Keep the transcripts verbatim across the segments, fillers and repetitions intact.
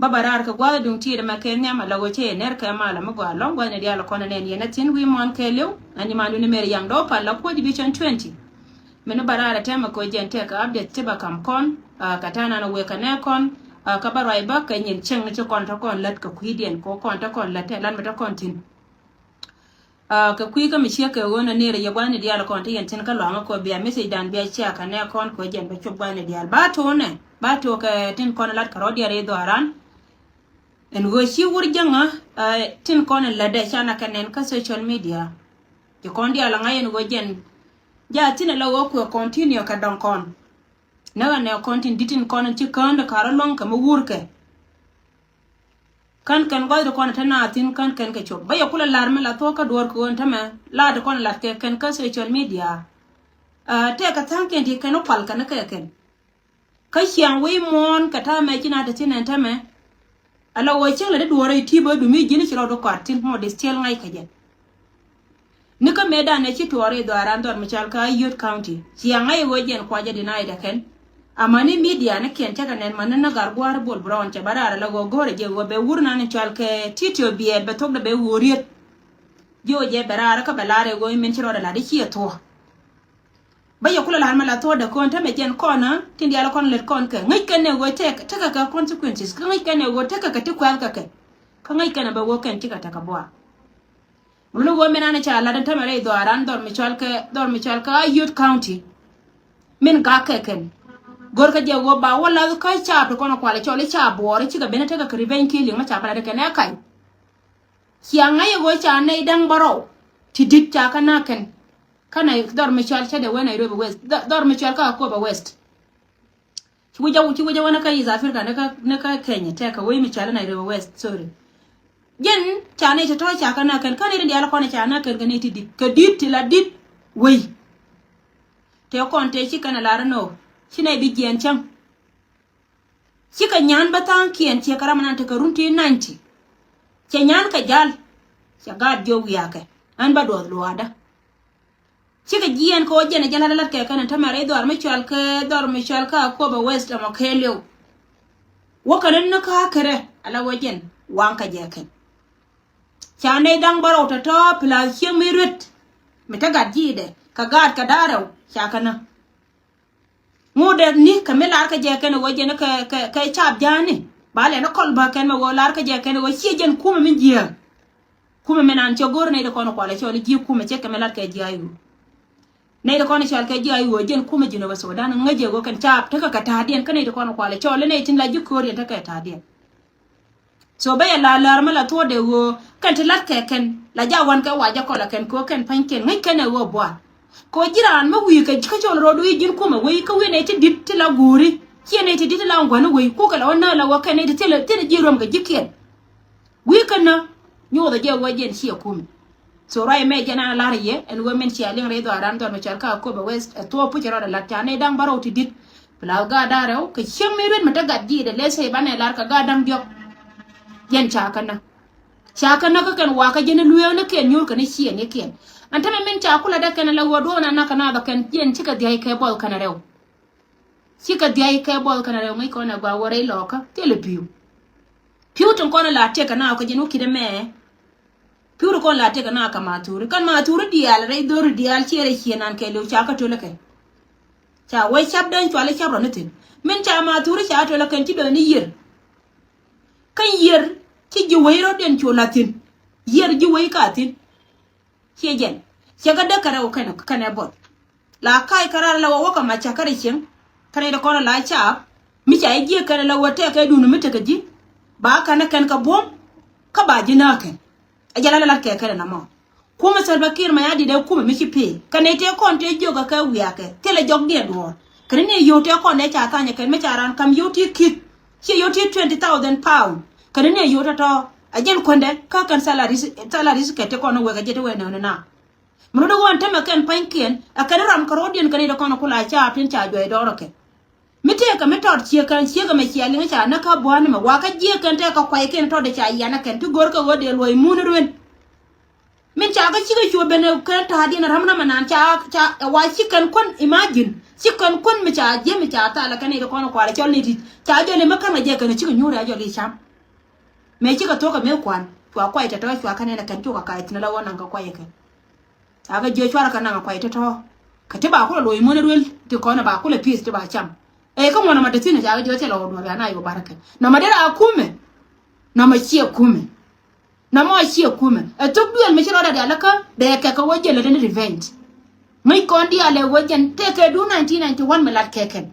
Kä bä raar kɛ gua̱a̱th duŋ ti̱i̱t ɛmɛ kɛ nhiam ala ɣöö cä yɛ ner kɛ mal ɛmɛ gɔaa ɛlɔ̱ŋ gua̱thni diaal kɔn ɛ nɛn yɛn ɛ thi̱n wi̱i̱ muɔ̱ɔ̱n kɛɛliw. Ɛn nyimandu ni Mary Yaŋ Dɔw Pal la kuɔ̱c bi cɔn twenty. Min ni bä raar ɛ tɛmɛ kɛ ɣöö jɛn tɛkɛ update ti bä ka̱m kɔn, ah, kɛ ta̱a̱ nan ɛ wëë kɛ nɛɛ kɔn, ah, kä bä ruac bä kɛ nyin cieŋ ni ci kɔn te kɔn lät kɛ kui̱diɛn kɛ ɣöö kɔn te kɔn lät tɛ̈ lat mi te kɔn thi̱n. Ah, kɛ kui̱ kä mi ciek kɛ ɣöö nɛ ner yɛ gua̱thni diaal kɔn ti yɛn tin kä lɔ̱a̱ŋä kɛ bia message dan bia cia kɛ nɛ kɔn kɛ jɛn bɛ cop gua̱thni diaal ba to̱o̱nɛ ba to̱o̱ kɛ tin kɔn lat kɛ rɔ̱ diaal rɛy dhɔaran. Ɛn ɣöö ci wur jäŋä, ah, tin kɔn lat dɛ canɛ kɛ nɛn kä social media. Ci kɔn diaal ŋa̱c ɛn ɣöö jɛn ja thin ala ɣöö kuɛ continue kɛ dɔ̱ŋ kɔn. Näk anɛ kɔn tin di̱t tin kɔn ci kään di ka̱r ɔ luäŋ kɛ mi wurkɛ. Kän kɛn gɔɔydɛ kɔn te naath thi̱n kän kɛn kɛ cop. Bä yɛ kulɛ la̱r mi la thuɔ̱k kä duɔ̱ɔ̱r kɛ ɣöö ɛn tämɛ la̱t kɔn la̱t kɛ kɛn kä social media. Ah, tëëkɛ tha̱a̱ŋkiɛn ti kɛn wä pal kɛn kɛ kɛn. Kä ciaŋ wec muɔ̱ɔ̱n kɛ ta̱a̱ mɛ ci na te thi̱n ɛn tämɛ. Ala ɣöö cieŋ lɛ ti duɔ̱ɔ̱r i̱ ti bä dumi ji̱n ci rɔɔdu kɔaar thi̱n mɔ di still ŋa̱c kɛ jɛ. Ni kä mëëdan ɛ ci tuɔɔr i̱ dhɔaaran dhɔr mi cɔal kä Ayod County. Ciaŋ ŋa̱c i̱ ɣöö jɛn kuacä deny dɛ kɛn. Amäni media ni kiɛn cä kɛ nɛn mäni ni Gatgua̱a̱r Bol Brown cɛ bä raar ala ɣöö go̱o̱rɛ jɛ ɣöö bɛ wur nan in cɔal kɛ Titio Biɛɛr bɛ thokdɛ bɛ ɣöö riet. Ji̱ ɣöö jɛ bɛ raar kä bɛ laar i̱ ɣöö min ci rɔɔdɛ la̱t i̱ ciɛ thuɔ̱ɔ̱. Bä yɛ kulɛ la̱r mɛ la thuɔ̱ɔ̱dɛ kɔn tämɛ jɛn kɔn ɛ tin diaal kɔn lät kɔn kɛ ŋäc kɛn ɛ ɣöö tɛk tekɛ kɛ consequences kä ŋäc kɛn ɛ ɣöö tekɛ kɛ ti kuɛth kɛ kɛ. Kä ŋäc kɛn ɛ bɛ ɣöö kɛn cikɛ tekɛ buaar. Wuni wä min an ca lat in tämɛ rɛy dhɔaaran dhɔr mi cɔal kɛ dhɔr mi cɔal kɛ Ayod County. Min gak kɛ kɛn. Gör kä jɛ wä ba wä lath kä caap ti kɔn kual cɔl i̱ caap buɔɔr i̱ cikɛ ben i̱ tekɛ kɛ revenge killing ma ca bä lat ikɛn ɛ kac. Cia ŋa̱c i̱ wä ca nɛy da̱ŋ bärɔw ti di̱t ca kä na kɛn. Kä na dhɔr mi cɔal cɛ dee wä Nairobi West dhɔr mi cɔal kä Akobo West. Ci wi̱c a, ci wi̱c a wä ni kä East Africa ni kä, ni kä Kenya tɛk kɛ wec mi cɔal i̱ Nairobi West, sorry. Jɛn ca nɛy tɔ̱tɔ̱ ca kɛ na kɛn kä nɛy ti diaal kɔn ca na kɛn kɛ nɛy ti di̱t kɛ di̱t ti la di̱t wec. Tëë kɔn tëë ci kɛn a lar inɔ ci nɛy bi jiɛɛn cäŋ. Cikɛ nyan bä tha̱a̱ŋkiɛn ciɛ kɛ ram nan tekɛ run ti ninety. Cɛ nyan kɛ jal cɛ gaat jiök wiakɛ ɛn bä duɔth luaadä. Cikɛ jiɛɛn kɛ wä jiɛn ɛ jɛn la̱t la̱t kɛ kɛn ɛ tämɛ rɛy dhɔr mi cual kɛ dhɔr mi cual kä Akobo West ɛmɔ kɛɛliw. Wä kɛn ni kä kärɛ ala wä jiɛn waŋ kɛ jɛ kɛn. Ca nɛy da̱ŋ bärɔw tɔ̱tɔ̱ plus cieŋ mi ruet mi te gat ji̱i̱dɛ kɛ gaat kɛ da̱rɛw ca kɛ nä. Ŋot dee ni kɛ mi lar kä jɛ kɛn ɛ ɣöö jɛn kɛ, kɛ, kɛ caap ja̱a̱ni ba lɛn ɛ kɔl bä kɛn mɛ ɣöö lar kä jɛ kɛn ɛ ɣöö ciɛ jɛn kumɛ mi jiääk. Kumɛ mi nan cɛ go̱r nɛy ti kɔn kualɛ cɔl ji̱ kumɛ cɛ kɛ mi lar kɛ jiääk ɣöö nɛy ti kɔn cɔal kɛ jiääk ɣöö jɛn kumɛ ji̱n ɛ ɣöö Sudan ŋäc jɛ ɣöö kɛn caap tekɛ kɛ ta̱a̱diɛn kä nɛy ti kɔn kualɛ cɔl nɛy tin la ji̱ ko̱o̱riɛn tekɛ ta̱a̱diɛn. So bä yɛ la lär mi la thuɔ̱ɔ̱dɛ ɣöö kɛn ti la̱t kɛ kɛn la ja wan kɛ wa jɛ kɔlɛ kɛn kɛ ɣöö kɛn pa̱ny kɛn ŋäc kɛn ɛ ɣöö buar. Kɛ ɣöö ji̱ raan mi wi̱i̱ kɛ kä cɔl ro̱o̱du i̱ ji̱n kumɛ wei kä wi̱i̱ nɛy ti di̱t ti la guuri ciɛ nɛy ti di̱t ti la ŋuäni wei kukɛ la wä nä la wä kɛn nɛy ti thilɛ thilɛ ji̱ ruɔ̱m kɛ ji̱kiɛn. Wi̱i̱ kɛn nä nyothɛ jɛ ɣöö jɛn ciɛ kumɛ. So ruac mɛ jɛn an lar yɛ ɛn ɣöö min cia liŋ rɛy dhɔaaran dhɔr mi cɔl kä Akobo West ɛ thuɔ̱ɔ̱p pucɛ rɔɔdɛ la̱t ca nɛy da̱ŋ bärɔw ti di̱t. Pla gaat da̱ŋ rɛw kɛ cieŋ mi ruet mi te gat ji̱i̱dɛ lɛ sey banɛ lar kɛ gaat da̱ŋ diɔ̱k. Jɛn ca kɛ nä ca kɛ nä kä kɛn wakä jɛn i̱ lueeknikiɛn nyuurkɛ ni ciɛɛnikiɛn. Ɛn tämɛ min ca kulɛ dee kɛn ɛ la ɣöö duɔ̱ɔ̱k na nakä naath ɛ kɛn jɛn cikɛ dhia̱c kɛ buɔth kɛn ɛ rɛw. Cikɛ dhia̱c kɛ buɔth kɛn ɛ rɛw ŋäc kɔn ɛ gɔaa wä rɛy lɔɔkä thilɛ pi̱w. Pi̱w tin kɔn ɛ la tiɛk kɛ naath kɛ jɛn wä ki̱t ɛmɛ. Pi̱w ti kɔn la tiɛk kɛ naath kɛ Mathuri kɛn Mathuri diaal rɛy dho̱ri diaal ciɛ rɛy ciɛ nan kɛɛliw ca kä tölä kɛ. Ca wec cap den cuali cap rɔ ni thi̱n min ca Mathuri ca tölä kɛn ci dɔ̱ni yier. Kä yier ci ji̱ wec rɔ̱diɛn cu la̱th thi̱n. Yier ji̱ wec ka thi̱n. Ciɛ jɛn ciɛ kä däk kɛ rɛw kɛn kɛn ɛ buɔth. La kac kɛ rar la wä wä kɛ mac ca kä rɛy cieŋ. Kɛn ɛ dee kɔn la caap mi ca ji̱ jiɛk kɛn la wä tɛk kɛ duundɛ mi tekɛ ji̱. Ba kɛn kɛn kɛ buɔ̱m kä ba ji̱ nääk kɛn. Ɛ jɛ la la lat kɛ kɛn ɛ namɔ. Kumɛ Salva Kiir Mayardit ɛ kumɛ mi ci pee kɛ nɛy tëë kɔn tëë jiök ɛ kɛ wiakɛ thilɛ jɔkdiɛn duɔ̱ɔ̱r. Kɛn ni yio̱w tëë kɔn tëë ca tha̱a̱nyɛ kɛn mi ca raan ka̱m yio̱w ti ki̱th ciɛ yio̱w ti twenty thousand pound. Kɛn ni yio̱w tɔ̱tɔ̱ ɛ jɛn kuändɛ kä kɛn salaries, salaries kɛ ti kɔn wekɛ jɛ ti wee nööni na. Mi rot ɛ ɣöö ɛn tämɛ kɛn pa̱nykiɛn ɛ kɛn ram kärɔ̱diɛn kɛn i̱ ti kɔn kula caap tin ca juɔc dɔɔr ɛ kɛn. Mi tëëkɛ mi tɔt ciek kɛn ciek ɛmɛ cia liŋ ca näk kä bua̱a̱n ɛmɛ wakä jiëëk kɛn tëëkɛ kuaykiɛn tɔt ɛ ca yian ɛ kɛn ti görkɛ ɣöö dee luɔ̱c mun ruën. Min ca kä cikɛ cuɔ ben ɛ kɛn ta̱a̱diɛn ɛ ram ram ɛ naan ca ca ɛ wa ci kɛn kuän imagine ci kɛn kuän mi ca jiɛ mi ca thal ɛ kɛn i̱ ti kɔn kualɛ cɔl ni ti ca jɔl i̱ mi kän kɛ jɛ kɛn ɛ cikɛ nyuur ɛ jɔl i̱ cam. Mëë cikɛ thok kɛ mëë kuan cua kuay tɔ̱tɔ̱, cua kɛ nɛn ɛ kɛn cukɛ kac thi̱n ala ɣöö naŋ kɛ kuay ɛ kɛn. Cakɛ jiök cuarɛ kɛ naŋ ɛ kuay tɔ̱tɔ̱. Kɛ ti ba kulɛ loc muɔ̱n ruel ti kɔn ɛ ba kulɛ pi̱th ti ba cam. Ɛ kä muɔ̱n nɔmɔ dee thi̱n cakɛ jiök thilɛ ɣöö duɔ̱ɔ̱r ya na yɛ wä bar ɛ kɛn. Nɔmɔ dee raa kumɛ. Nɔmɔ ciɛ kumɛ. Nɔmɔ ciɛ kumɛ. Ɛ thok duël mi ci rɔɔdɛ diaal kä bɛ kɛ kɛ wä jɛn lɛ deni revenge. Ŋäc kɔn diaal ɛ wä jɛn tëëkɛ duun nineteen ninety-one mi lat kɛ kɛn.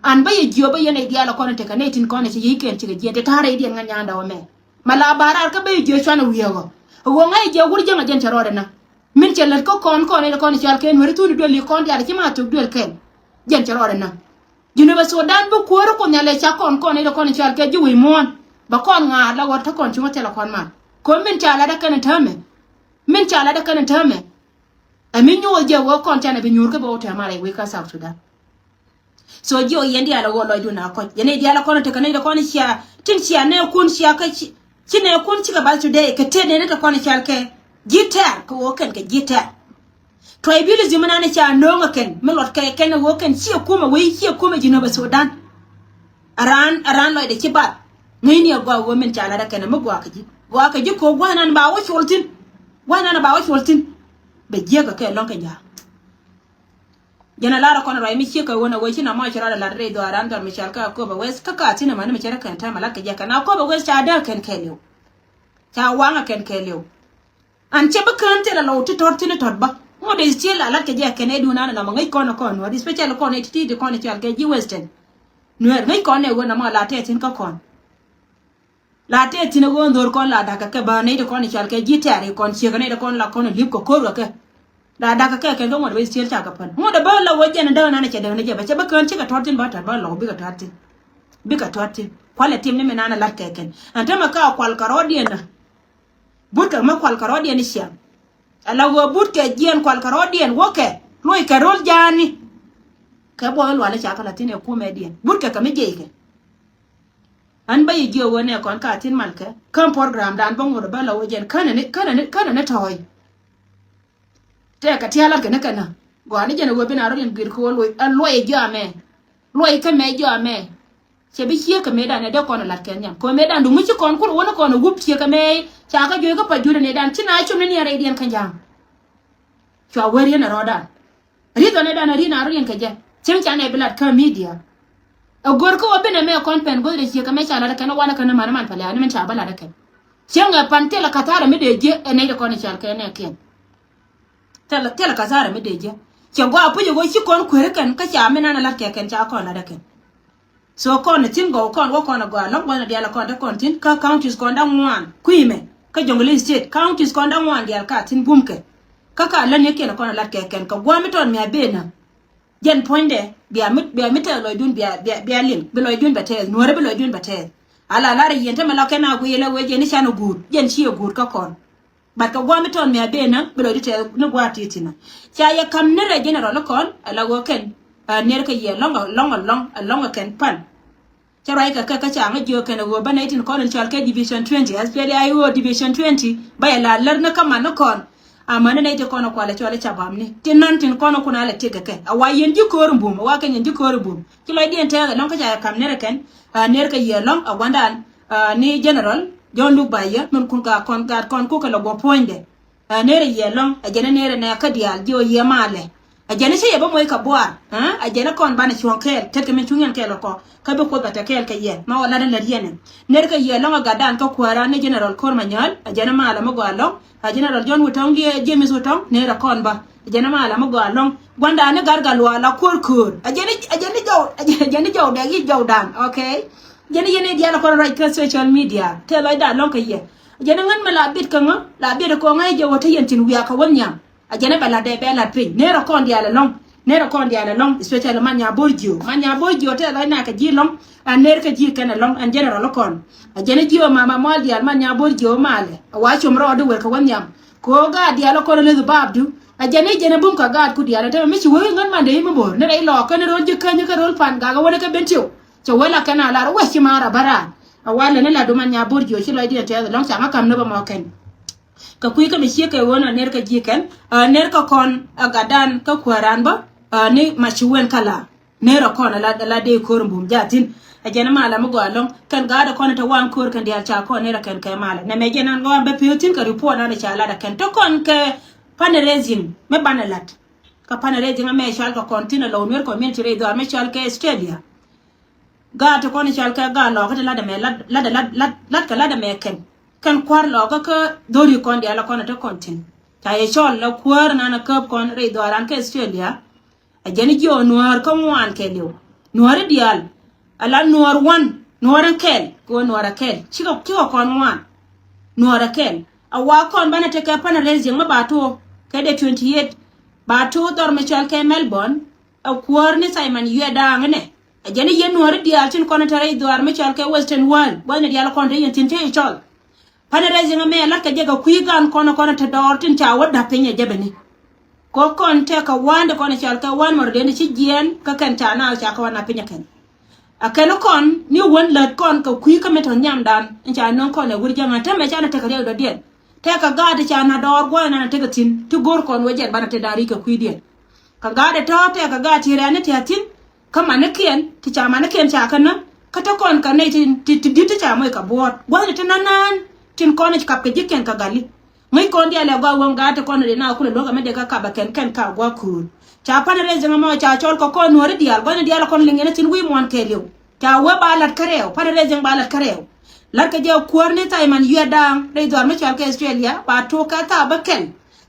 An bä yɛ jiö bä yɛn ɛ diaal ɛ kɔn tekɛ nɛy tin kɔn ɛ ci yiëc kɛn cikɛ jiɛn ti ta̱a̱ rɛydiɛn ŋän nyaandɛ wä mɛ. Ma la ba̱a̱ raar kä bä yɛ jiö cuan ɛ wiee ɣɔ. Ɛ ɣöö ŋa̱c ɛ jiö wur jäŋ ɛ jɛn cɛ rɔɔdɛ na. Min cɛ lät kä kɔn kɔn ɛ kɔn ɛ cual kɛn nuɛri thuni duël li kɔn diaal ci ma thok duël kɛn. Jɛn cɛ rɔɔdɛ na. Jinubä Sudan bi kuäär kun nhial ɛ cak kɔn kɔn ɛ kɔn ɛ cual kɛ ji̱ wi̱i̱ muɔ̱ɔ̱n. Bä kɔn ŋa̱a̱r la ɣɔr tä kɔn cuŋä thilɛ kɔn mal. Kɔn min ca lat ɛ kɛn ɛ täämɛ. Min ca lat ɛ kɛn ɛ täämɛ. Ɛ mi nyuɔth jɛ wä kɔn canɛ bi nyuur kä bɛ wä tɛm a rɛy wec kä South Sudan. So jiɛ wä yɛn diaal ɛ wä lɔcdun a kɔc. Yɛn i̱ diaal ɛ kɔn ɛ tekɛ nɛy dɛ kɔn cia. Tin cia nɛ kun cia kä ci. Ci nɛ kun cikɛ bath today kɛ tëë nɛn ɛ te kɔn ɛ cal kɛ. Ji̱ tɛ̈r kɛ wä kɛn kɛ ji̱ tɛ̈r. Tribalism mi nan ɛ ca nööŋ ɛ kɛn. Mi luɔt kɛ kɛn ɛ wä kɛn ciɛ kumɛ wec ciɛ kumɛ Jinubä Sudan. Aran, aran lɔcdɛ ci bath. Ŋäcni a gɔaa wä min ca lat ɛ kɛn ɛ mi gɔaa kɛ ji̱. Gɔaa kɛ ji̱ ko̱o̱k gua̱th nan ba wä col thi̱n. Gua̱th nan ba wä col thi̱n. Bɛ jiäk ɛ kɛ lɔ̱ŋ kɛ ja̱a̱. Jɛn a lar ɛ kɔn ruac mi ciek kɛ ɣöö nɛ ɣöö ci nɔmɔ ci rɔɔdɛ lat rɛy dhɔaaran dhɔr mi cɔal kä Akobo West kä ka thi̱n ɛmani mi cɛ rɛ kɛn täämɛ lat kɛ jɛ kɛn Akobo West ca dääk kɛn kɛɛliw. Ca waŋä kɛn kɛɛliw. An cɛ bi kään thilɛ lɔw ti tɔ̱t thi̱n tɔ̱t bä. Ŋot dee still a lat kɛ jɛ kɛn ɛ duun an nɔmɔ ŋäc kɔn ɛ kɔn nuɔ̱t, especially kɔn ɛ ti̱ti̱ ti kɔn ɛ cɔal kɛ ji̱ Western. Nuɛɛr ŋäc kɔn ɛ ɣöö nɔmɔ la tɛth thi̱n kä kɔn. La tɛth thi̱n ɛ ɣöö dhor kɔn la da̱kä kɛ bä nɛy ti kɔn ɛ cɔal kɛ ji̱ tɛ̈r i̱ kɔn ciek nɛy ti kɔn la kɔn ɛ li̱p kɛ ko̱r kɛ kɛ. La da̱kä kɛ kɛn kä ŋuɔ̱t wec still cakɛ päl. Ŋuɔ̱t ɛ bä la wec jɛn ɛ däk nan ɛ cɛ däk ni jɛ bä cɛ bä kään cikɛ tɔ̱t thi̱n bä tɔ̱t bä lɔw bikɛ tɔ̱t thi̱n. Bikɛ tɔ̱t thi̱n. Kualɛ tim ni mi nan ɛ lat kɛ kɛn. Ɛn tämɛ ka kual kɛ rɔɔdiɛn na. But kɛ mi kual kɛ rɔɔdiɛn i̱ ciaŋ. Ala ɣöö but kɛ jiɛn kual kɛ rɔɔdiɛn wä kɛ. Luɔc kɛ ro̱l ja̱a̱ni. Kɛ buɔth lualä cakɛ la thi̱n ɛ kumɛdiɛn. But kɛ kɛ mi jiɛc kɛ. An bä yi jiök ɣöö nɛ kɔn ka thi̱n malkɛ. Kä programdan bä ŋot bä la wä jɛn känɛ ni, känɛ ni, känɛ ni tɔ̱ɔ̱c. Tɛkɛ tialat kɛ ni kɛn na. Gɔaa ni jɛn ɛ ɣöö bi na rɔ̱diɛn guir kɛ ɣöö luɔc, ɛ luɔc ɛ jiɔ amɛ. Luɔc kä mɛ jiɔ amɛ. Cɛ bi ciek kɛ mëëdan ɛ dee kɔn ɛ lat kɛ nhiam. Kɛ ɣöö mëëdan duŋ mi ci kɔn kur ɛ wä ni kɔn ɛ wup ciek kɛ mɛ. Ca kä juɔc kä pa jut ɛ nɛɛdan ci na com ni niɛn rɛydiɛn kä ja̱a̱ŋ. Cua wee riet ɛ rɔɔdan. Riet ɛ nɛɛdan ɛ riet na rɔ̱diɛn kɛ jɛ. Cieŋ ca nɛ bi lat kä media. Ɛ gör kä wä bi nɛ mɛ kɔn pɛn guäth rɛ ciek kɛ mɛ ca lat ɛ kɛn ɛ wanɛ kɛn ɛ man ɛ man pɛlɛ ani min ca bä lat ɛ kɛn. Cieŋ ɛ pan thilɛ ka̱tharɛ mi dee jiɛ ɛ nɛy dɛ kɔn ɛ cal kɛ nɛ kiɛn. Thilɛ, thilɛ ka̱tharɛ mi dee jiɛ. Cɛ gɔaa puc ɛ wä ci kɔn kueri kɛn kä ca mi nan ɛ lat kɛ kɛn ca kɔn lat ɛ kɛn. So kɔn ɛ thi̱n gɔw kɔn wä kɔn ɛ gɔaa lɔ̱ŋ wänɛ diaal ɛ kɔn te kɔn thi̱n kä counties kɔn da̱ŋ ŋuan kui̱mɛ kä Jonglei State counties kɔn da̱ŋ ŋuan diaal ka thi̱n bumkɛ. Kä ka lät ni kiɛn ɛ kɔn ɛ lat kɛ kɛn kɛ gua̱a̱m mi tɔt mi a ben ɛ. Jɛn puɔ̱nydɛ bia mi, bia mi tɛth lɔcdun bia, bia, bia liŋ bi lɔcdun bɛ tɛth nuɔ̱rä bi lɔcdun bɛ tɛth. Ala lar ɛ yien te mɛ lɔ kɛn a guiy lɛ wee jɛn i̱ can ɛ guut jɛn ci ɛ guut kä kɔn. But kɛ gua̱a̱m mi tɔt mi a ben ɛ bi lɔcdun tɛth ni gua̱a̱r ti thi̱n ɛ. Ca yɛ ka̱m ni rɛ general kɔn ala ɣöö kɛn. Ɛ ner kɛ yɛ lɔŋ, lɔŋ, lɔŋ, lɔŋ kɛn pan. Cä ruac kɛ kɛ kä ca ŋä jiök kɛn ɛ ɣöö bä nɛy tin kɔn in cɔal kɛ division twenty, S P L A I O division twenty bä yɛ la lär ni kä man ni kɔn. Amäni nɛy ti kɔn ɛ kualɛ cɔal i̱ cabam ni tin nan tin kɔn ɛ kun alɛ tëk kɛ kɛ a wa yɛn ji̱ köör in bum a wa kɛn yɛn ji̱ köör in bum. Ci lɔcdiɛn tɛɛk ɛlɔ̱ŋ kä ca yɛ ka̱m ner ɛ kɛn. Ner kɛ yɛ ɛlɔ̱ŋ a gua̱ndan ni general John Luke Bayɛ min kun ka kɔn gaat kɔn kukɛ lɛ guɔ puɔ̱nydɛ. Ɛ ner ɛ yɛ lɔ̱ŋ ɛ jɛn ɛ ner ɛ nɛ kä diaal jiɔ yɛ malɛ. Ɛ jɛn ɛ cä yɛ bä moc kɛ buaar ɛ jɛn ɛ kɔn banɛ cuɔ̱ŋ kɛɛl tet kɛ min cuŋ yɛn kɛɛl ɛ kɔ kä bi kuoth bɛ tɛ kɛɛl kɛ yɛ ma wä lat ɛ lät yɛn ɛ. Ner kɛ yɛ lɔ̱ŋ ɛ gatdan kä kuääran ni general Kuɔr Manyal ɛ jɛn ɛ malɛ mi gɔaa lɔ̱ŋ. Ɛ general John Wutɔ̱ŋ diɛ James Wutɔ̱ŋ ner ɛ kɔn bä ɛ jɛn ɛ malɛ mi gɔaa lɔ̱ŋ. Gua̱ndan ni gat gat luaal a kuäär köör ɛ jɛn ɛ, ɛ jɛn ɛ jɔw, ɛ jɛn ɛ jɔw dɛk yic jɔwdan, okay. Jɛn ɛ yɛn ɛ diaal ɛ kɔn ruac kä social media tëë lɔcdan lɔ̱ŋ kɛ yɛ. Jɛn ɛ ŋän mɛ la bit kä ŋä la bit ɛ kɔŋ ɛ jɛ wä te yɛn tin wiak kɛ wä nhiam. A jɛn ɛ bɛ lat dee bɛ lat piny ner ɛ kɔn diaal ɛlɔ̱ŋ. Ner ɛ kɔn diaal ɛlɔ̱ŋ especially man nya bo̱r jiö man nya bo̱r jiö tɛth lɔc na kɛ ji̱ lɔ̱ŋ. Ɛ ner kɛ ji̱ kɛn ɛlɔ̱ŋ ɛn general ɛ kɔn. A jɛn ɛ jiö mama mual diaal man nya bo̱r jiö malɛ ɛ wa com rɔɔdu wer kɛ wä nhiam. Kɛ ɣöö gaat diaal ɛ kɔn ɛ leth baapdu. A jɛn ɛ jɛn ɛ bum kɛ gaatku diaal ɛ tɛmɛ mi ci wee ŋän man dee i̱ mi bo̱r ni rɛy lɔɔk kɛn ro̱l ji̱ käny kä ro̱l pan gak ɛ wä ni kɛ ben tiw. Cɛ wee la kɛn a lar wee ci maar a bä raan. A wa lɛ ni la duman nya bo̱r jiö ci lɔcdiɛn tɛth ɛlɔ̱ŋ ca ŋä ka̱m ni bä mɔ kɛn. Kɛ kui̱ kä mi ciek kɛ ɣöö nɔ ner kä ji̱ kɛn ner kä kɔn ɛ gatdan kä kuääran bä ni ma ci wen kä la ner ɛ kɔn ɛ la dee ko̱r in bum jathin. Ɛ jɛn malɛ mi gɔaa ɛlɔ̱ŋ kɛn gaat ɛ kɔn te wan köör kɛn diaal ca kɔn ni rɛ kɛn kɛ malɛ. Nɛmɛ jɛn an gɔaa bɛ pi̱w thi̱n kɛ report an ca lat ɛ kɛn te kɔn kɛ fundraising mi banɛ lat. Kɛ fundraising amɛ cɔal kɛ kɔn thi̱n ɛ lɔ Nuer community rɛy dhɔaar mi cɔal kɛ Australia. Gaat ti kɔn cɔal kɛ gaat lɔɔkä ti lat ɛmɛ lat lat lat lat lat kɛ lat ɛmɛ kɛn kɛn kua̱r lɔɔkä kä dhori kɔn diaal ɛ kɔn ɛ te kɔn thi̱n. Ca yɛ cɔl la kuäär nan ɛ käp kɔn rɛy dhɔaaran kä Australia. A jɛn jiɔ nuäär kä ŋuan kɛɛliw. Nuäär i̱ diaal a la nuäär wan nuäär in kɛɛl kɛ ɣöö nuäär a kɛɛl cikɛ cikɛ kɔn ŋuan. Nuäär a kɛɛl a wa kɔn banɛ tekɛ fundraising mi ba tuɔ kɛ dee twenty eight. Ba tuɔ dhɔr mi cɔl kɛ Melbourne. A kuäär ni Simon Yuɛ Da̱a̱ŋ inɛ. A jɛn i̱ yɛn nuäär i̱ diaal tin kɔn in te rɛy dhuaar mi cɔl kɛ Western World gua̱thni diaal kɔn te yɛn thi̱n te i̱ cɔl. Fundraising ɛmɛ ɛ la̱t kɛ jɛ kɛ kui̱ gan kɔn kɔn te dɔɔr tin ca wä da̱p piny ɛ jɛ beni. Kɔ kɔn tɛkɛ wandɛ kɔn cɔal kɛ wan mɔr deni ci jiɛɛn kä kɛn ca naath ca kɛ wan a piny ɛ kɛn. A kɛn kɔn ni wän lät kɔn kɛ kui̱ kä mi tɔ̱ nhiamdan in ca nöŋ kɔn ɛ wur jäŋä tämɛ ca na tekɛ riɛk dɔ̱diɛn. Tɛkɛ gaat ca na dɔɔr gua̱a̱th nan a tekɛ thi̱n ti go̱r kɔn wä jɛn banɛ te da̱a̱r i̱ kɛ kui̱diɛn. Kɛ gaat ɛ tɔ̱ tɛkɛ gaat ti rɛɛni ti a thi̱n. Kä manikiɛn ti ca manikiɛn ca kɛ näk kä te kɔn kɛ nɛy ti ti ti di̱t ti ca moc kɛ buɔ̱ɔ̱t gua̱thni ti nänään tin kɔn i̱ kap kɛ ji̱kiɛn kɛ gali. Ŋäc kɔn diaal ɛ gɔaa wäŋ gaat ti kɔn ri na kulɛ luäk ɛmɛ dee kä kap ɛ kɛn kɛn ka gua̱a̱k köör. Ca fundraising ɛmɔ ca cɔl kɛ kɔn nuɔ̱ɔ̱ri diaal gua̱thni diaal ɛ kɔn liŋ yɛn ɛ thi̱n wi̱i̱ muɔ̱ɔ̱n kɛɛliw. Ca wee ba la̱t kärɛw fundraising ba la̱t kärɛw. La̱t kɛ jɛ kuäär ni Simon Yuɛ Da̱a̱ŋ rɛy dhuaar mi cɔal kɛ Australia ba tuɔɔk kɛ thaap bä kɛl.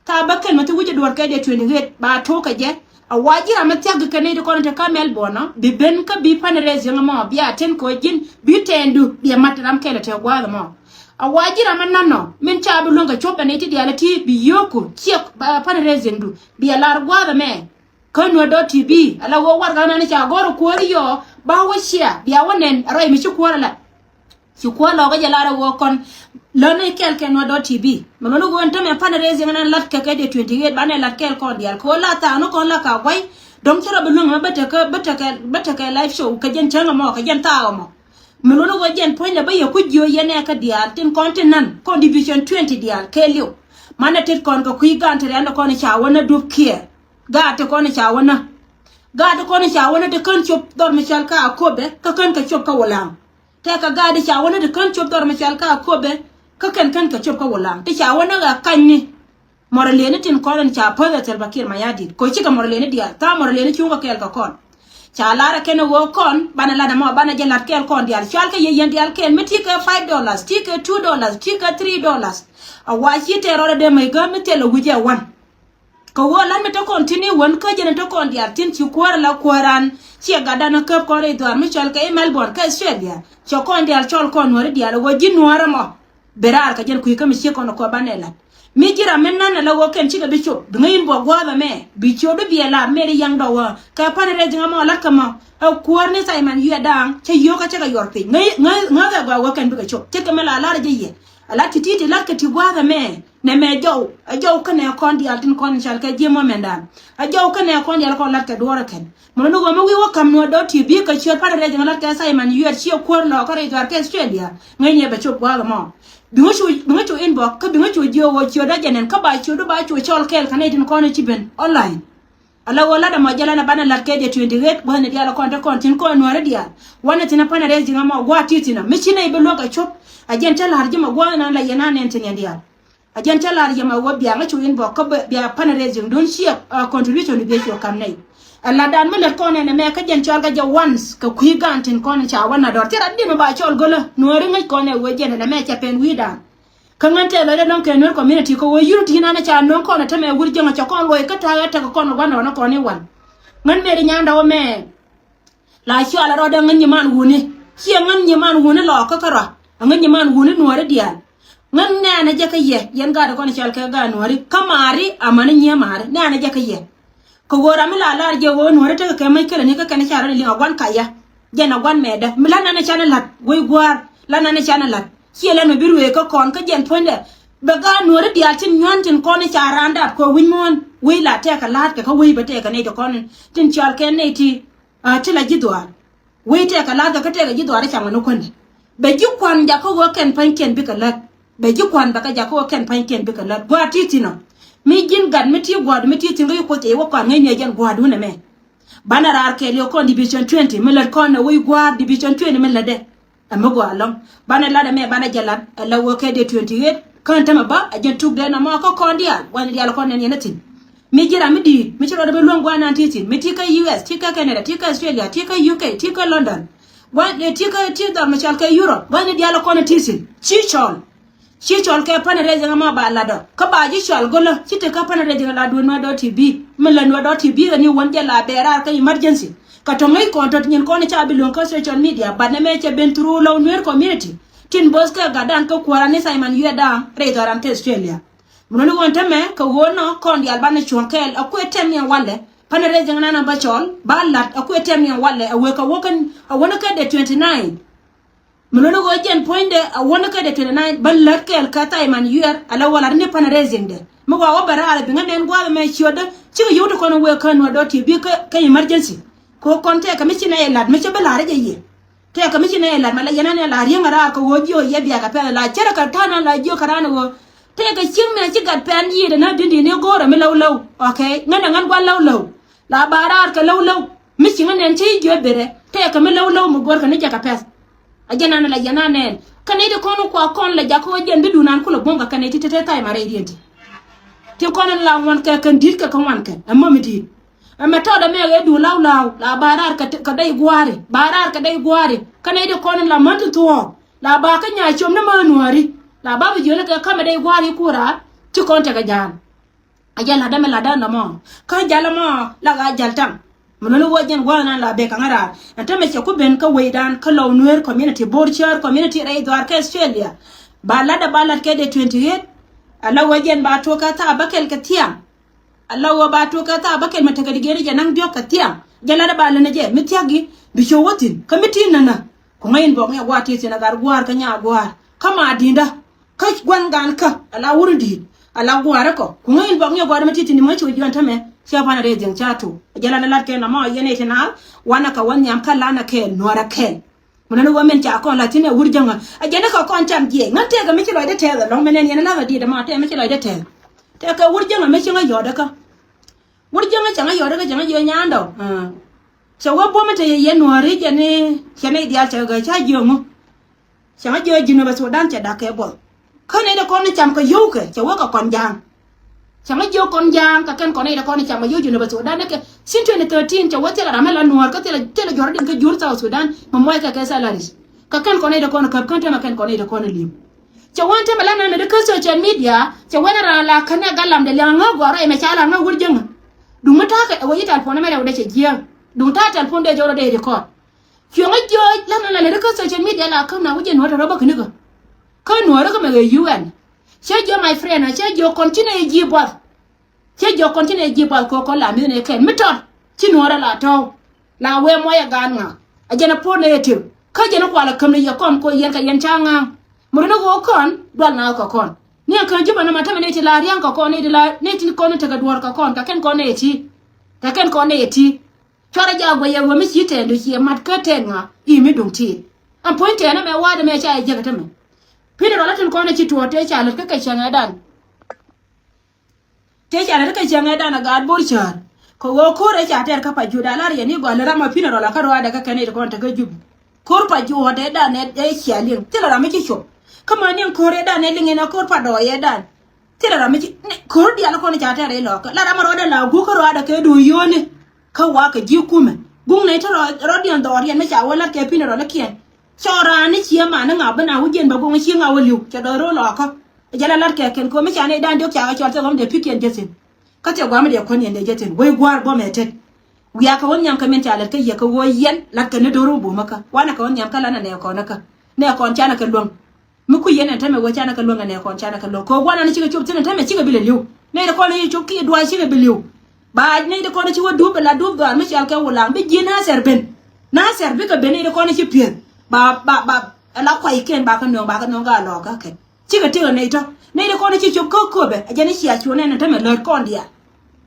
Thaap bä kɛl mi ti wi̱c ɛ duɔ̱ɔ̱r kɛ dee twenty eight ba tuɔɔk kɛ jɛ. A wa ji̱ ram mi thia̱k kɛ nɛy ti kɔn te kä Melbourne ɔ bi ben kä bi fundraising ɛmɔ bi a ten kɛ ɣöö ji̱n bi tɛɛndu bi ɛ mat ram kɛl ɛ te gua̱a̱th ɛmɔ. A wa ji̱ ram mi nɔnɔ min ca bi luäŋ kɛ cuɔp ɛ nɛy ti diaal ɛ ti bi yio̱o̱ku ciɛk fundraising du bi ɛ lar gua̱a̱th ɛmɛ. Kä nuɔ̱t dɔ̱ ti bi ala ɣöö warɛgak nani ca gɔ̱r ɛ kuäär i̱ yɔɔ ba wä cia bia wä nɛn ɛ rɔy mi ci kuäär ɛ lat. Ci kuäär lɔkä jɛ lar ɛ ɣöö kɔn lätni kɛɛl kɛ nuɔ̱t dɔ̱ ti bi. Mɛ luɔ̱n ɣöö ɛn tämɛ fundraising ɛn lat kɛ kɛ dee twenty eight banɛ lat kɛɛl kɔn diaal kɛ ɣöö la thaak ni kɔn la ka guay. Dɔ̱ŋ ci rɔ bi luäŋ ɛmɛ bä tekɛ bä tekɛ bä tekɛ live show kɛ jɛn cäŋ ɛmɔ kɛ jɛn thaak ɛmɔ. Mi luni wä jɛn puɔ̱nydɛ bä yɛ kuc jiö yɛn ɛ kä diaal tin kɔn tin nan kɔn division twenty diaal kɛɛliw. Manɛ tet kɔn kɛ kui̱ gaan ti rɛ̈ndɛ kɔn ca wä nä dup kiɛɛr. Gaat ti kɔn ca wä nä. Gaat ti kɔn ca wä nä ti kän cop dhɔr mi cɔal kä a kopɛ kä kän kɛ cop kä wä la̱a̱ŋ. Tɛkɛ gaat ti ca wä nä ti kän cop dhɔr mi cɔal kä a kopɛ kä kɛn kän kɛ cop kä wä la̱a̱ŋ ti ca wä nä ɣä kanyni. Mɔrɔ leni tin kɔn in ca päth ɛ Salva Kiir Mayardit ko cikɛ mɔrɔ leni diaal tha̱a̱ mɔrɔ leni cuŋ kɛ kɛɛl kɛ kɔn. Ca lar ɛ kɛn ɛ ɣöö kɔn banɛ lat ɛmɔ banɛ jɛ lat kɛɛl kɔn diaal cual kɛ yɛ yɛn diaal kɛɛl mi ti kɛ five dollars ti kɛ two dollars ti kɛ three dollars. A wa ci tɛɛr rɔɔdɛ dee mäc gäm mi thil ɛ wi̱c ɛ wan. Kɛ ɣöö lat mi te kɔn tin i̱ wän kä jɛn in te kɔn diaal tin ci kuäär ɛ la kuääran ciɛ gatdan ɛ käp kɔn rɛy dhuaar mi cɔl kɛ i̱ Melbourne kä Australia cɛ kɔn diaal cɔl kɔn nuääri diaal ɛ ɣöö ji̱ nuäär ɛmɔ. Bi raar kɛ jɛn kui̱ kä mi ciek kɔn kɔ banɛ lat. Mi ji̱ ram mi nan ala ɣöö kɛn cikɛ bi cop bi ŋäc in buɔk gua̱a̱th ɛmɛ bi ciötdu bi ɛ lar mɛri yaŋ dɔwä kɛ pani rɛc ji̱ ŋa mɔ lat kä mɔ. Ɛ kuäär ni Simon Yuɛ Da̱a̱ŋ cä yio̱o̱k kä cä kɛ yuɔr piny ŋäc ŋäc ŋäc ɛ gɔaa ɣöö kɛn bikɛ cop ce̱tkɛ mi la lar jɛ yɛ. Ala ti ti ti lat kɛ ti gua̱a̱th ɛmɛ. Nɛ mɛ jɔw ɛ jɔw kä nɛ kɔn diaal tin kɔn in cal kɛ ji̱ mɔ mɛndan. Ɛ jɔw kä nɛ kɔn diaal kɔn lat kɛ duɔ̱ɔ̱r ɛ kɛn. Mɛ luni ɣöö mi wi̱i̱ wä ka̱m nuɔ̱t dɔ̱ ti bi kɛ ciöt pani rɛc ji̱ ŋa lat kɛ Simon Yuɛ ciɛ kuäär lɔɔkä rɛy dhuaar kɛ Australia. Ŋäcni ɛ bɛ cop gua̱a̱th ɛmɔ. Bi ŋä cu bi ŋä cu inbox kä bi ŋä cu jiök ɣöö ciötdä jɛ nɛn kä ba ciötdu ba cu cɔl kɛɛl kä nɛy tin kɔn ci ben online. Ala ɣöö lat ɛmɔ jɛ lan ɛ banɛ lat kɛ jɛ twenty eight gua̱thni diaal ɛ kɔn te kɔn tin kɔn nuääri diaal. Wanɛ thin ɛ panɛ rɛc ji̱ ŋa mɔ gua̱a̱th ti thin ɔ mi ci nɛy bi luäk ɛ cop. Ɛ jɛn cä la̱r ji̱ mɔ gua̱a̱th nan la yɛn a nɛn thin yɛn diaal. A jɛn cä lar yɛm a wä bia ŋä cu inbox kä bia fundraising dun ciɛ contribution bi cu kam nɛy. Ɛ latdan mi lät kɔn ɛn ɛmɛ kä jɛn cɔal kä jɛ once kɛ kui̱ gaan tin kɔn ca wä na dɔr thil rat di̱n mi ba cɔl gölä nuääri ŋäc kɔn ɛ wee jɛn ɛn ɛmɛ cɛ pɛn wi̱i̱dan. Kä ŋän tɛth lɔcdɛ nɔŋ kɛ Nuer community kɛ wee yur ti̱n an ca nöŋ kɔn ɛ tämɛ wur jiäŋ cɛ kɔn luɔc kä ta̱a̱ ɛ tekɛ kɔn gua̱n ɛ wä nä kɔn i̱ wan. Ŋän mëë di nyandɛ wä mɛ. La cual rɔɔdɛ ŋän nyiman wuni ciɛ ŋän nyiman wuni lɔɔkä kärɔa. A ŋän nyiman wuni nuɔɔri diaal. Ŋän nɛɛnɛ jɛ kä yɛ yɛn gaat kɔn cɔal kɛ gaat nuɔɔri kä maari amäni nyiee maari nɛɛnɛ jɛ kä yɛ. Kɛ ɣöö ram mi la lar jɛ ɣöö nuɔɔri tekɛ kɛ mäc kälɛ ni kä kɛn ca rɔɔdɛ liŋ a guan kaya. Jɛn a guan mɛɛdä mi la nanɛ canɛ la̱t wec gua̱a̱r la nanɛ canɛ la̱t. Ciɛ lɛn mi bi ruëë kä kɔn kä jɛn puɔ̱nydɛ. Bɛ gaat nuɔɔri diaal tin nyuan tin kɔn ca raan dap kɛ wi̱c muɔ̱ɔ̱n wec la tɛɛkɛ la̱a̱t kɛ kä wec bä tɛɛkɛ nɛy ti kɔn tin cɔal kɛ nɛy ti. A ti la ji̱ dhuaar. Wec tɛɛkɛ la̱a̱t kɛ kä tɛɛkɛ ji̱ dhuaar i̱ ca ŋuɛn i̱ kuändɛ. Bɛ ji̱ kua̱n jakä ɣöö kɛn pa̱nykiɛn bikɛ lät. Bɛ ji̱ kua̱n bɛ kɛ jakä ɣöö kɛn pa̱nykiɛn bikɛ lät gua̱a̱r ti thi̱n ɔ. Mi ji̱n gat mi ti gua̱a̱r mi ti thi̱n kä yi kuoth cɛ yi wä kɔa̱n ŋäcni ɛ jɛn gua̱a̱r duundɛ mɛ. Banɛ raar kɛɛl yɛ kɔn division twenty mi lät kɔn ɛ wec gua̱a̱r division twenty mi lätdɛ. Ɛ mi gɔaa ɛlɔ̱ŋ banɛ lat ɛmɛ banɛ jɛ lat ɛ la wä kɛ dee twenty eight. Kään tämɛ bä ɛ jɛn tuk dee nɔmɔ kä kɔn diaal wanɛ diaal kɔn nɛn yɛn ɛ thi̱n. Mi ji̱ ram mi di̱i̱t mi ci rɔɔdɛ bi luäŋ gua̱a̱r nan ti thi̱n mi ti kä U S ti kä Canada ti kä Australia ti kä U K ti kä London. Gua̱a̱r dee ti kä ti dhɔr mi cɔal kɛ Europe gua̱a̱r ni diaal kɔn ɛ ti thi̱n ci cɔl. Ci cɔl kɛ fundraising ɛmɔ ba latdɔ kä ba ji̱ cɔal go̱lä ci te kä fundraising la duun nuɛ dɔ̱ T V. Mi la nuɛ dɔ̱ T V ɛ ni wän jɛ la bɛɛr raar kä emergency. Kä tɔ̱ ŋäc kɔn tɔ̱ nyin kɔn ca bi luäŋ kä social media but nɛmɛ cɛ ben through Lou Nuer community. Tin bo̱th kɛ gatdan kä kuäär an ni Simon Yuɛt Da̱a̱ŋ rɛy dhɔran kä Australia. Mi luni ɣöö tämɛ kɛ ɣöö nɔ kɔn diaal banɛ cuɔ̱ŋ kɛɛl a kuɛ tɛm yɛn walɛ. Fundraising nan a bä cɔl ba la̱t a kuɛ tɛm yɛn walɛ a wek a wä kɛn a wä ni kä dee twenty nine. Mi luni ɣöö jɛn puɔ̱nydɛ a wä ni kä dee twenty nine bä lät kɛɛl kä Simon Yuɛt a la wä la̱t ni fundraising dɛ. Mi wa wä bɛ raar a bi ŋä nɛn gua̱a̱th ɛmɛ ciötdä cikɛ yio̱w ti kɔn a wek kä nuɔ̱t dɔ̱ T V kä kä emergency. Kɛ ɣöö kɔn tɛɛkɛ mi ci nɛy ɛ la̱t mi cä bi la̱r jɛ yiëë. Tëëkɛ mi ci nɛy ɛ la̱t mɛ la yɛn ɛn ɛ la riäŋ ɛ raar kɛ ɣöö jiök yɛ biak ɛ pɛth ɛ la cärɛ kɛ ta̱a̱n ɛ la jiök kɛ raan ɛ ɣöö tëëkɛ cieŋ mi a ci gat pɛn yiëëdɛ näk di̱n di̱n i̱ go̱o̱rɛ mi läw läw. Okay ŋän ɛ ŋän gua̱n läw läw. La ba raar kɛ läw läw mi ci ŋän ɛn ci jiök berɛ tëëkɛ mi läw läw mi go̱o̱rkɛ ni jɛ kɛ pɛth. Ɛ jɛn an ɛ la yɛn an ɛn kä nɛy ti kɔn kua kɔn lɛ jakä ɣöö jɛn bi duun an kulɛ buɔ̱m kɛ kɛ nɛy ti te te tha̱a̱c ma rɛy riɛn ti. Ti kɔn ɛn la ŋuɔ̱n kɛ kɛn di̱t kɛ kɛ ŋuan kɛ ɛ mämi di̱i̱t. Ɛmɛ tɔɔdɛ mɛ ɣɛ duun law law la ba raar kɛ dɛy gua̱a̱ri ba raar kɛ dɛy gua̱a̱ri. Kä nɛy di kɔn in la män ti thuɔɔk la ba kä nyaay com ni mään nuääri. La ba bi jiöni kɛ kamɛ dɛy gua̱a̱ri ku raar ti kɔn tekɛ ja̱a̱n. A jal la̱t dämɛ la̱t dämɛ mɔ kä jal mɔ la ɣaa jal taŋ. Mi luni wä jɛn gua̱a̱th nan la bek kaŋä raar ɛn tämɛ cɛ ku ben kä wecdan kä Lou Nuer community Bor Cäär community rɛy dhuaar kä Australia. Ba la̱t dɛ ba la̱t kɛ dee twenty eight. A la wä jɛn ba tuɔk kä thaak bäkɛl kɛ thiaŋ. A la ɣöö ba tuɔk kɛ thaak bäkɛl mɛ tekɛ di geri jɛ naŋ diɔ̱k kɛ thiaŋ. Jɛ lat ɛ ba länɛ jɛ mi thia̱k gi bi cio̱w wä thi̱n kä mi ti̱i̱n nänä. Ku ŋäc in bɔk ŋiɛ gua̱a̱r ti̱i̱ thi̱n a gat gua̱a̱r kä nyaa gua̱a̱r kä ma di̱i̱ndä. Kä gua̱n gaan kä a la wur in di̱i̱t a la gua̱a̱r ɛ kɔ ku ŋäc in bɔk ŋiɛ gua̱a̱r mɛ ti̱i̱ thi̱n ni mɛ cio̱w juɔ̱n tämɛ. Cia pan rɛy dhiɛŋ ca tuɔk jɛ lat ɛ lat kɛ nɔmɔ yɛn ɛ ti naath wanɛ kɛ wä nhiam kä lanɛ kɛɛl nuɔrɛ kɛɛl. Mɛ nɔnɔ wä min ca kɔn la thi̱n ɛ wur jäŋä. A jɛn ɛ kɛ kɔn cam jiɛc ŋän tɛkɛ mi ci lɔcdä tɛth ɛlɔ̱ŋ mɛnɛn yɛn ɛ la̱th ɛ diet ɛma tɛk mi ci lɔcdä tɛth. Tɛkɛ wur jäŋä mi ci ŋä yɔ̱dä kä. Wur jäŋä cɛ ŋä yɔ̱dä kä cɛ ŋä jiɛ nyandɔ. Cɛ wä buɔ̱m in te yɛ yɛn nuɔ̱ɔ̱ri jɛn ni cɛ ni diaal cɛ gɛ ca jiɛ ŋu. Cɛ ŋä jiɛ Jinubä Sudan cɛ da̱k kɛ buɔth. Kä nɛy ti kɔn ni cam kɛ yio̱wkɛ cɛ wä kɛ kɔn ja̱a̱ŋ. Cäŋ a jiök kɔn ja̱a̱ŋ kɛ kɛn kɔn nɛy ti kɔn i̱ cam a yio̱w Jinubä Sudan ni kɛ since twenty thirteen cɛ wä thilɛ ram mi la nuɔ̱ɔ̱r kä thilɛ thilɛ jɔr din kä jur South Sudan mi muɔc kɛ kɛ salaries. Kɛ kɛn kɔn nɛy ti kɔn i̱ käp kän tɛmɛ kɛn kɔn nɛy ti kɔn i̱ li̱em. Cɛ wä tɛmɛ la nɛn mi di kä social media cɛ wä ni raan la kän ni a gal lamdɛ liaŋ ŋä gɔaa rɔy mɛ ca la ŋä wur jäŋä. Duŋ mi ta̱a̱ kɛ ɛ wä yi telephone mɛ rɛw dee cɛ jiääk. Duŋ ta̱a̱ telephone dee jɔr dee record. Cuɛ ŋä jiök la nɛn la nɛn mi di kä social media la kä na wä jɛ nuɔ̱ɔ̱r tɛ rɔ bä känikä. Kä nuɔ̱ɔ̱r kä mɛ ɣöö U N. Cä jiök my friend a cä jiök kɔn ci nɛ ji̱ buath. Cä jiök kɔn ci nɛ ji̱ buath kɛ kɔn la mi̱th nɛ kɛn mi tɔt ci nuɔ̱ɔ̱rä la tɔ̱w. La wee muɔyɛ gaan ŋa̱a̱k a jɛn a puɔ̱t nɛ yɛ ti̱r kä jɛn a kual a käm ni yɛ kɔm kɛ yɛn kɛ yɛn ca ŋa̱a̱ŋ. Mut ni ɣöö kɔn dual na kɛ kɔn ni ɛn kään Jupä ni ma tämɛ nɛ ti la ria̱ŋ kɛ kɔn nɛ ti la nɛ ti kɔn ni tekɛ duɔ̱ɔ̱r kɛ kɔn kɛ kɛn kɔn nɛ yɛ ti. Kɛ kɛn kɔn nɛ yɛ ti. Cuarɛ jaak guɛc yɛ ɣöö mi ci tɛɛn du ciɛ mat kä tɛɛn ŋa̱a̱k i̱ mi duŋ ti. Ɛn puɔ̱ny tɛɛn ɛmɛ wa̱a̱dɛ mɛ ca yɛ jiäk ɛ tämɛ. Pi̱n rɔl a tin kɔn ɛ ci tuɔɔk tëë ca lät kä kɛ cäŋɛ dan. Tëë ca lät kä cäŋɛ dan a gaat Bor cäär. Kɛ ɣöö ko̱r ɛ ca tɛɛr kä pa juut a lar yɛn i̱ gɔaa lät ram a pi̱n rɔl a kä rɔaadɛ kä kɛn i̱ ti kɔn te kä jup. Ko̱r pa juut ɛ dan ɛ cia liŋ thilɛ ram mi ci cop. Kä mäni ɛn ko̱r ɛ dan ɛ liŋ ɛn ɛ ko̱r pa dɔɔy ɛ dan. Thilɛ ram mi ci ko̱r diaal kɔn ca tɛɛr ɛ lɔɔkä la ram a rɔɔdɛ la guuk kä rɔaadɛ kɛ duun yio̱o̱ni. Kä wa̱a̱ kɛ ji̱ kumɛ guŋ nɛy te rɔɔdiɛn dhɔɔriɛn mi ca wä lat kɛ pi̱n rɔl ikiɛn. Cɔɔr raan ni cië man ni ŋa̱ bi na wä jiɛn bɛ guŋ ci ŋa̱ wä li̱w cɛ dɔɔr ro̱o̱ lɔɔkä. Jɛ la lat kɛ kɛn ko̱ mi ca nɛy dan diɔ̱k ca kɛ cɔl thil ɣɔm dee pi̱kiɛn jɛ thi̱n. Kä thil gua̱a̱m dee kuän yɛn dee jɛ thi̱n wec gua̱a̱r buɔ̱mɛ tet. Wiaa kɛ wä nhiam kɛ min ca lät kä yɛ kɛ ɣöö yɛn lat kɛ ni do̱r wä bo̱o̱mä kä wanɛ kɛ wä nhiam kä lanɛ nɛ kɔn kä nɛ kɔn canɛ kɛ luäŋ. Mi kui̱ yɛn ɛn tämɛ wee canɛ kɛ luäŋ ɛn ɛ kɔn canɛ kɛ luäŋ kɛ guanan cikɛ cop thi̱n ɛn tämɛ cikɛ bi lɛ li̱w. Nɛy ti kɔn i̱ cop kiɛ duac cikɛ bi li̱w. Ba nɛy ti kɔn ci wä dup ɛ la dup dhɔaar mi cial kɛ wulaŋ bi ji̱ nathɛr ben. Nathɛr bikɛ ben nɛy ti kɔn i̱ ci pi̱eth ba ba ba ɛ la kuay kɛn ba kɛ nööŋ ba kɛ nööŋ ka lɔɔk kä kɛn. Cikɛ tëk ɛ nɛy tɔ̱ nɛy ti kɔn i̱ ci cop kä köpɛ ɛ jɛn i̱ cia cuɔ̱n ɛn ɛn tämɛ lät kɔn diaal.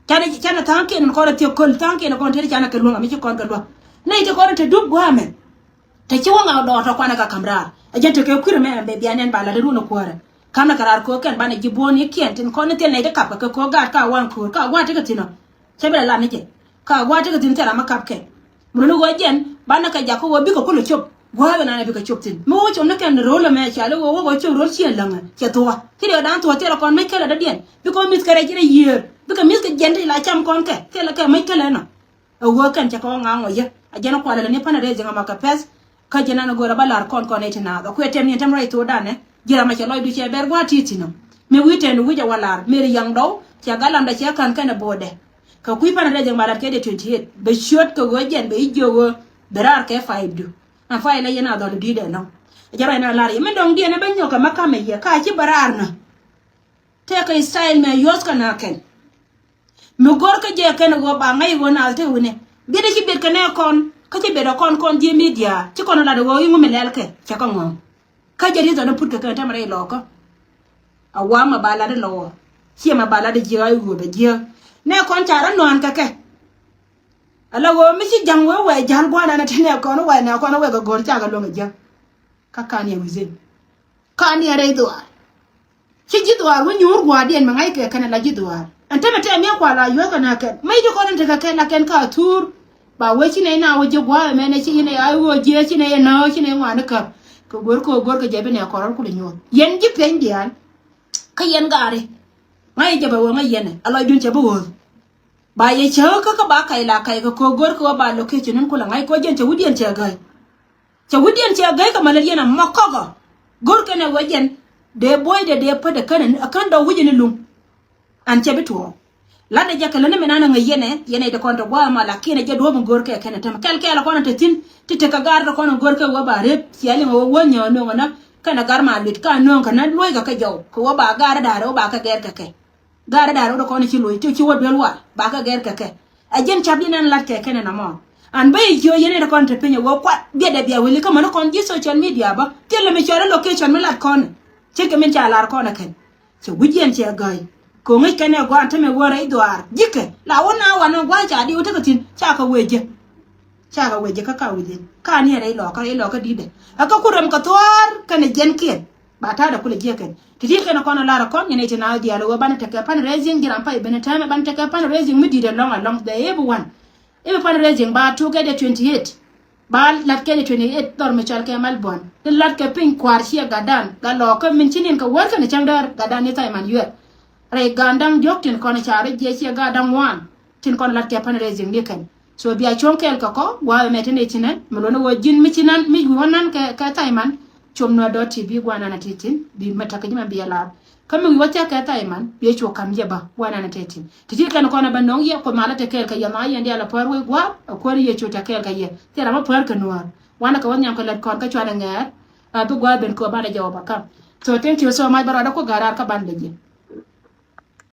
Canɛ canɛ tha̱a̱ŋ kiɛn ɛn kɔn ɛ thiek köl tha̱a̱ŋ kiɛn ɛ kɔn tëë canɛ kɛ luäŋ ɛ mi ci kɔn kɛ luäŋ. Nɛy ti kɔn i̱ te dup gua̱a̱mɛ. Te ci wä ŋak dɔɔr tɔ kuanɛ ka ka̱m raar ɛ jɛn tekɛ kui̱r ɛmɛ ɛn bɛ bian ɛn ba la̱t ɛ run ɛ kuäärɛ. Ka̱n ɛ kɛ raar köök kɛn banɛ ji̱ buɔ̱ɔ̱n i̱ kiɛn tin kɔn ni thil nɛy ti kap kɛ kɛ köök gaat ka wan köör ka gua̱a̱t ti kɛ thi̱n ɔ. Cä bi lɛ lat ni jɛ. Ka gua̱a̱th tekɛ thi̱n thil ram mi kap kɛ. Mi luni ɣöö jɛn banɛ kɛ jakä ɣöö bikɛ kulɛ cop. Gua̱a̱th ɛnan ɛ bikɛ cop thi̱n mi wä cop ni kɛn ro̱l ɛmɛ ca li ɣöö wä ɣöö cop ro̱l ciɛ läŋɛ cɛ thuɔ̱k. Ci diɛ da̱a̱n thuɔ̱k thilɛ kɔn mäc kälɛ dɔ̱diɛn bikɛ wä mi̱th kɛ rɛc ci rɛy yiëër bikɛ mi̱th kɛ jiɛn ti la cam kɔn kɛ thilɛ kɛ mäc kälɛ nɔ. Ɛ ɣöö kɛn cɛ kɛ wä ŋa̱a̱ŋ wä yä a jɛn kualɛ lɛ ni panɛ rɛy ji̱ŋ ɛmɔ kɛ pɛth. Kä jɛn an go̱o̱rä bä lar kɔn kɔn ɛ ti naath ɛ kuɛ tɛm ni tɛm rɛy thokdan ɛ ji̱ ram ɛ cɛ lɔcdu cɛ bɛr gua̱a̱th ti thi̱n ɔ. Mi wi̱i̱ tɛn wi̱c ɛ wä lar mi ri yaŋ dɔw cɛ gal lamdɛ cɛ ka̱n kɛn ɛ bo̱o̱dɛ. Kɛ kui̱ pan rɛy jiɛn ba lat kɛ dee twenty eight bɛ ciöt kɛ ɣöö jɛn bɛ i̱ jiök ɣöö bɛ raar kɛ five du. An five la yɛn a dhɔl di̱i̱t ɛnɔ. Ɛ jɛ ruac na lar yɛ mi dɔ̱ŋ diɛn ɛ bä nyɔk kɛ ma kamɛ yɛ ka ci bɛ raar nä. Tëëkɛ style mɛ yuɔth kɛ na kɛn. Mi go̱r kä jɛ kɛn ɛ ɣöö ba ŋäc ɣöö naath te wi̱nɛ biɛt ɛ ci biɛt kɛ nɛ kɔn kä ci biɛt ɛ kɔn kɔn ji̱ media ci kɔn ɛ lat ɛ ɣöö i̱ ŋu mi lɛl kɛ cɛ kä ŋɔ̱ɔ̱ŋ. Kä jɛ ri̱th ɔn ɛ put kɛ kɛn tɛmɛ rɛy lɔɔkä. A wa̱a̱ mɛ ba lat ilɔɔr ciɛ mɛ ba lat ijiäk a iwuɔ̱p ijiäk. Nɛ kɔn ca rɔ nɔan kɛ kɛ. Ala ɣöö mi ci ja̱ŋ wee wɛɛ ja̱l gua̱a̱r ɛn ɛ ti nɛ kɔn wɛɛ nɛ kɔn wɛɛ kɛ go̱r cakɛ luäŋ ijiäk. Kä kan yɛ wi̱thin kan yɛ rɛy dhuaar. Ci ji̱ dhuaar wä nyuur gua̱a̱rdiɛn mɛ ŋa̱ckɛ kɛn ala ji̱ dhuaar. Ɛn tämɛ tɛm yɛ kual a yuɔ̱thkɛ nä kɛn mäc ti kɔn in tekɛ kɛn la kɛn ka thuur. Ba wee ci nɛ na wä ji̱ gua̱a̱r ɛmɛn ci nɛ a wä jiɛ ci nɛ nä ci nɛ ŋuani käp. Kɛ go̱r kɛ go̱r kɛ jɛ bi nɛ kɔrɔr kulɛ nyuɔ̱th yɛn ji̱ piɛny diaal. Kä yɛn gaari ŋa̱c jɛ bɛ wä ŋa̱c yɛn ɛ a lɔcdun cɛ bi ɣööth. Ba yɛ cäk kä kä ba kac la kac kɛ kɛ go̱r kɛ wä ba location in kulɛ ŋa̱c kɛ wä jɛn cɛ wi̱diɛn cɛ gäy. Cɛ wi̱diɛn cɛ gäy kɛ mɛ lät yɛn a mɔ kɔkɔ. Go̱r kɛn ɛ wä jɛn dee buɔ̱ydɛ dee pätdɛ kän ɛ kän dɔw wi̱c in luŋ. An cɛ bi tuɔɔk. Latdɛ jɛ kɛ lät ni mi nan ɛ ŋäc yɛn ɛ yɛn ɛ dee kɔn te gua̱a̱th ma lakin ɛ jɛ duɔ̱ɔ̱p in go̱r kɛ kɛn ɛ tämɛ kɛl kɛɛl ɛ kɔn ɛ te thi̱n ti tekɛ gar te kɔn in go̱r kɛ wä ba rep ciɛ liŋ ɛ wä wä nyɛ ɛ no̱o̱ŋ ɛ nä kɛn ɛ gar ma luet ka no̱o̱ŋ kɛ nä luɔ̱ckɛ kɛ jɔw kɛ wä ba gar ɛ da̱a̱r ɛ wä ba kɛ gɛr kɛ kɛ. Gar ɛ da̱a̱r ɛ wä te kɔn in ci luɔ̱c ti ci wä duel war ba kɛ gɛr kɛ kɛ. Ɛ ji̱n cap ji̱n ɛn lat kɛ kɛn ɛ nɔmɔ. An bä i̱ jiö yɛn ɛ te kɔn te piny ɛ wä kuat biɛtdɛ bia weli kä mäni kɔn ji̱ social media bä thilɛ mi cɔl ɛ location mi lat kɔn. Ce̱tkɛ min ca lar kɔn ɛ kɛn. Cɛ wi̱c yɛn cɛ gäi. Kɛ ŋäc kɛn ɛ gua̱a̱n tämɛ wä rɛy dhuaar ji̱kɛ la wä na wanɛ gua̱a̱n ca diw tekɛ thi̱n ca kɛ wecä. Ca kɛ wecä kä ka wi̱c yɛn ka ni rɛy lɔkä rɛy lɔkä di̱tdɛ. Ɛ kä ku rɛm kɛ thuaar kɛn ɛ jiɛnkiɛn ba ta̱a̱dɛ kulɛ jiɛkɛn ti ti kɛn ɛ kɔn ɛ lar ɛ kɔn yɛn ɛ ti na diaal ɛ wä banɛ tekɛ pan raising ji̱ ram pay benɛ täämɛ banɛ tekɛ pan raising mi di̱t ɛ lɔŋ ɛ lɔŋ the everyone. I̱ bi pan raising ba tuk kɛ dee twenty eight. Ba lat kɛ ni twenty eight dhɔr mi cɔal kɛ Melbourne. Ti lat kɛ piny kua̱r ciɛ gatdan gat lɔɔkä min ci ni̱n kɛ wäär kɛn cäŋ däär gatdan ni Thaiman yuɛr. Rɛy gatdan diɔ̱k tin kɔn ca rɔ jiɛ ciɛ gatdan wan tin kɔn lat kɛ fundraising ni kɛn. So bia cuɔ̱ŋ kɛɛl kɛ kɔ gua̱a̱th ɛmɛ tin ɛ ci nɛn mi luɔ̱n ɛ ɣöö ji̱n mi ci nɛn mi wi̱i̱ wä nɛn kɛ kɛ Thaiman. Com nuɛ dɔ̱r ti bi gua̱a̱th nɛn ɛ ti tin bi mɛ täk ji̱ mɛ bi ɛ laar. Kä mi wi̱i̱ wä thia̱k kɛ Thaiman bi ɛ cuɔ ka̱m jɛ bä gua̱a̱th nɛn ɛ ti tin. Ti ti kɛn kɔn ɛ bä nɔŋ yɛ kuoth malä te kɛɛl kɛ yɛ nhɔa̱ yɛn diaal ɛ päär wec gua̱a̱r ɛ kuäär Yecu te kɛɛl kɛ yɛ. Thil ram ɛ päär kɛ nuäär wanɛ kɛ wä nhiam kɛ lät kɔn kä cuanɛ ŋɛɛr. A bi gua̱a̱r ben kɛ wä banɛ jɛ wä bä ka̱m. So thank you so much bä rɔɔdä kuoth ga̱r raar kä ban bɛ ji̱.